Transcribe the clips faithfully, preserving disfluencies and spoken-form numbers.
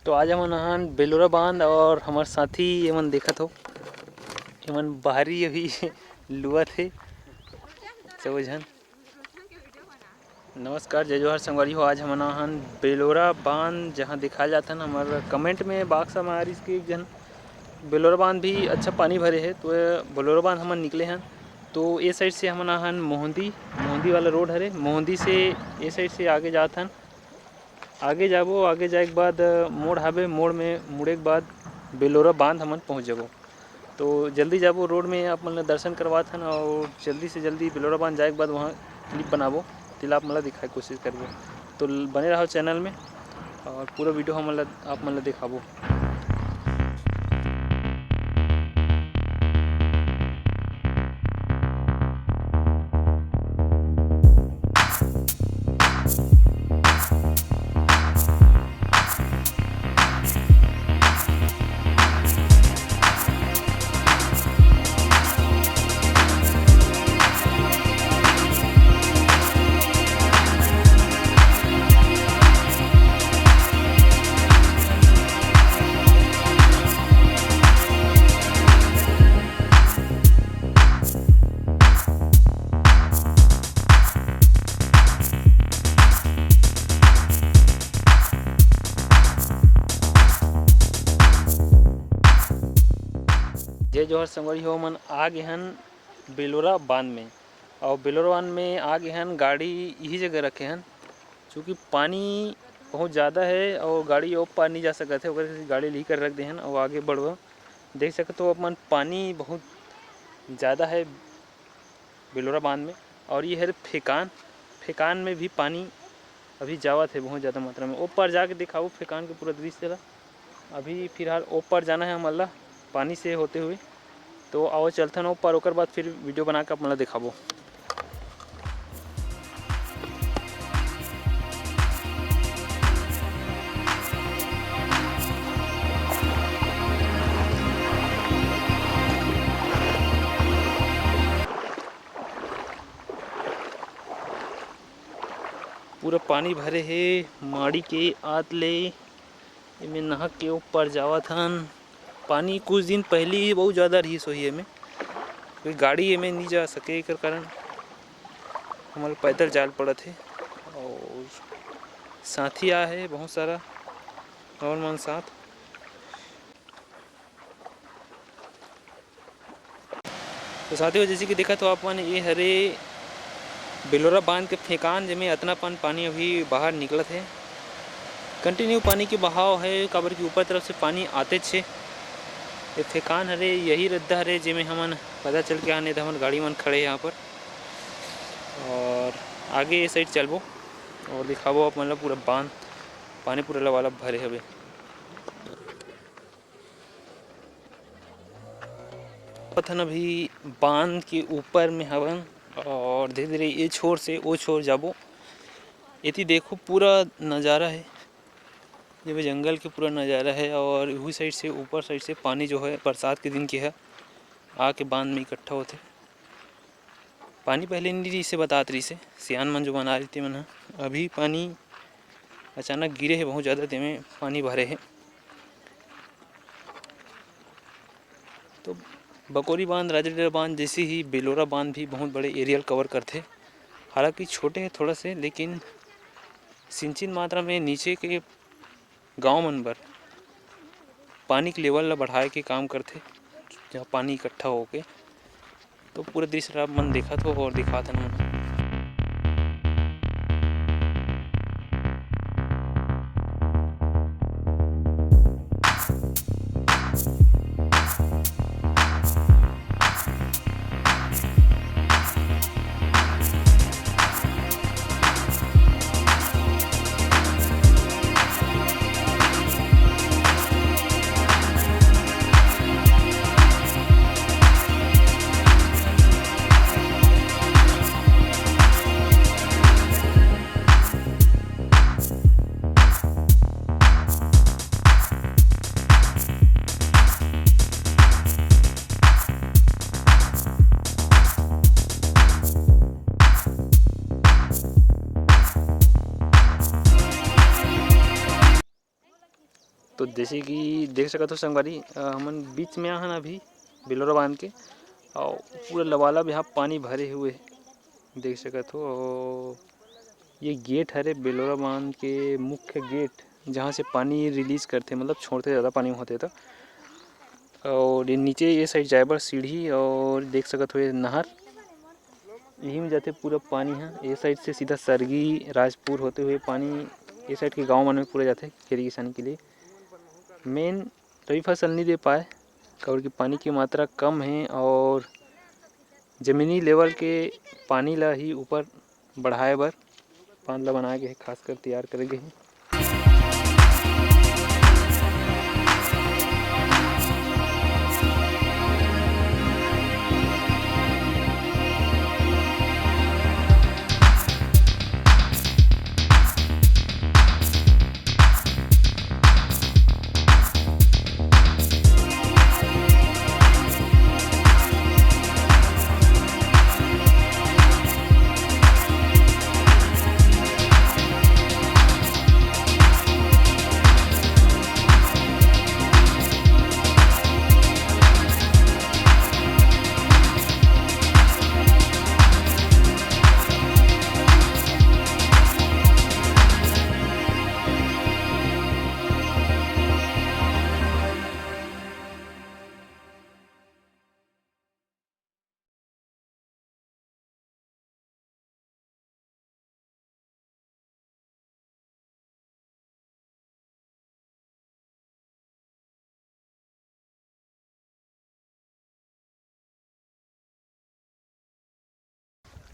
तो आज हमन आहन बेलोरा बांध और हमर साथी एमन देखत हो, एमन बाहरी अभी लुअत हे सब झन। नमस्कार, जय जोहार संगवारी हो। आज हमन आहन बेलोरा बांध, जहां दिखाए जाथन। हमर comment में बॉक्स में आ रहिस कि एक झन बेलोरा बांध भी अच्छा पानी भरे हे, तो ये बेलोरा बांध हमन निकले हन। तो ए साइड से हमन आहन मोहंदी, मोहंदी वाला रोड हरे, मोहंदी से ए साइड से आगे जात हन। आगे जाबो, आगे जाए के बाद मोड़ हाबे, मोड़ में मुड़े के बाद बेलोरा बांध हमन पहुंच जाबो। तो जल्दी जाबो, रोड में आप मन ल दर्शन करवात हन और जल्दी से जल्दी बेलोरा बांध जाए के बाद वहाँ क्लिप बनाबो, तेला आप मन ल दिखाए के कोशिश करबो। तो ल-, बने रहो चैनल में और पूरा वीडियो हमन ल, आप मन ल दिखाबो। जय जोहार संगवारी हो, मन आ गे हन बेलोरा बांध में। और बेलोरा बांध में आ गे हन, गाड़ी यही जगह रखे हन, चूँकि पानी बहुत ज़्यादा है और गाड़ी ओ पार नहीं जा सकत है, ओकर सेती गाड़ी ली कर रख दे हन और आगे बढ़बो। देख सकत हो अपन, पानी बहुत ज़्यादा है बेलोरा बांध में। और ये हरे फेकान, फेकान में भी पानी अभी जावत है बहुत ज़्यादा मात्रा में। ओ पार जाके दिखाबो फेकान के पूरा दृश्य ला। अभी फिलहाल ओ पार जाना है हमन ला पानी से होते हुए। तो आओ चलथन ओ पार, ओकर बाद फिर वीडियो बना के आप मन ला दिखाबो। पूरा पानी भरे हे माड़ी के आत ले। एमे नहा के ऊपर जावत हन। पानी कुछ दिन पहली ही बहुत ज़्यादा रहिस होही एमे, कोई गाड़ी एमे नहीं जा सके, एकर कारण हमन पैदल जाल पड़त हे। और साथी आ हे बहुत सारा, और मन साथ। तो साथियों, जैसे कि देखत हो आप मन, ये हरे बेलोरा बांध के फेकान, जेमे अतना पन पानी अभी बाहर निकलत हे। कंटिन्यू पानी के बहाव है, काबर कि ऊपर तरफ से पानी आतेच हे। ये फेकान हरे, यही रद्दा हरे, जेमे हमन पता चल के आने, तो हमन गाड़ी मन खड़े हे यहाँ पर। और आगे ये साइड चलबो और दिखाबो आप मन ला पूरा बांध, पानी पूरा लबालब भरे हवे। पथन अभी बांध के ऊपर में हवन और धीरे-धीरे ये छोर से वो छोर जाबो। एती देखो पूरा नज़ारा है, ये भी जंगल के पूरा नज़ारा है और उही साइड से, ऊपर साइड से पानी जो है बरसात के दिन के है, आके बांध में इकट्ठा होथे। पानी पहले नहीं रहिसे बतात रहिसे, सियान मन जो बना रहिते मन ह। अभी पानी अचानक गिरे हे बहुत ज़्यादा, तेमे पानी भरे हे। तो बकोरी बांध, राजाडेरा बांध जैसे ही बेलोरा बांध भी बहुत बड़े एरिया ल कवर करथे। हालांकि छोटे हे थोड़ा से, लेकिन सिंचित मात्रा में नीचे के गांव मन बर पानी के लेवल ला बढ़ाए के काम करथे, जहाँ पानी इकट्ठा होके। तो पूरा दृश्य ला आप मन देखत हो और दिखात हन मन। तो जैसे कि देख सकत हो संगवारी, अ, हमन बीच में आहन अभी बेलोरा बांध के, और पूरा लबालब यहाँ पानी भरे हुए हे, देख सकत हो। और ये गेट हरे बेलोरा बांध के मुख्य गेट, जहाँ से पानी रिलीज करथे, मतलब छोड़थे, ज़्यादा पानी होथे तो। और ये नीचे ये साइड जाए बर सीढ़ी, और देख सकत हो ये नहर, यही में जाथे पूरा पानी ह। ये साइड से सीधा सरगी राजपुर होते हुए पानी ये साइड के गांव मन में पूरा जाथे खेती किसानी के लिए। मेन रबी फसल नहीं दे पाए, काबर कि पानी की मात्रा कम है और जमीनी लेवल के पानी ला ही ऊपर बढ़ाए बर बांध ला बनाए गए हे, खासकर तैयार करे गए हे।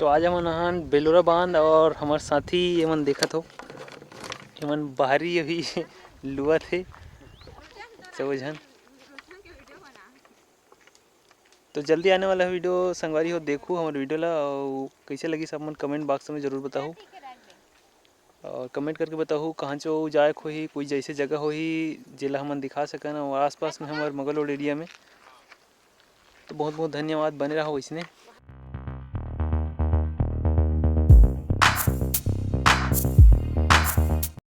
तो आज हमन आहन बेलोरा बांध और हमर साथी एमन देखत हो, एमन बाहरी अभी लुवत हे सब झन। तो जल्दी आने वाला वीडियो संगवारी हो, देखू हमर वीडियो ला, और कैसे लगी सब मन कमेंट बॉक्स में जरूर बताहू। और कमेंट करके बताहू कहाँ चो जाए होही, कोई जैसे जगह होही जेला हमन दिखा सकन और आसपास में हमर मगलोड एरिया में। तो बहुत बहुत धन्यवाद, बने रहो इसने।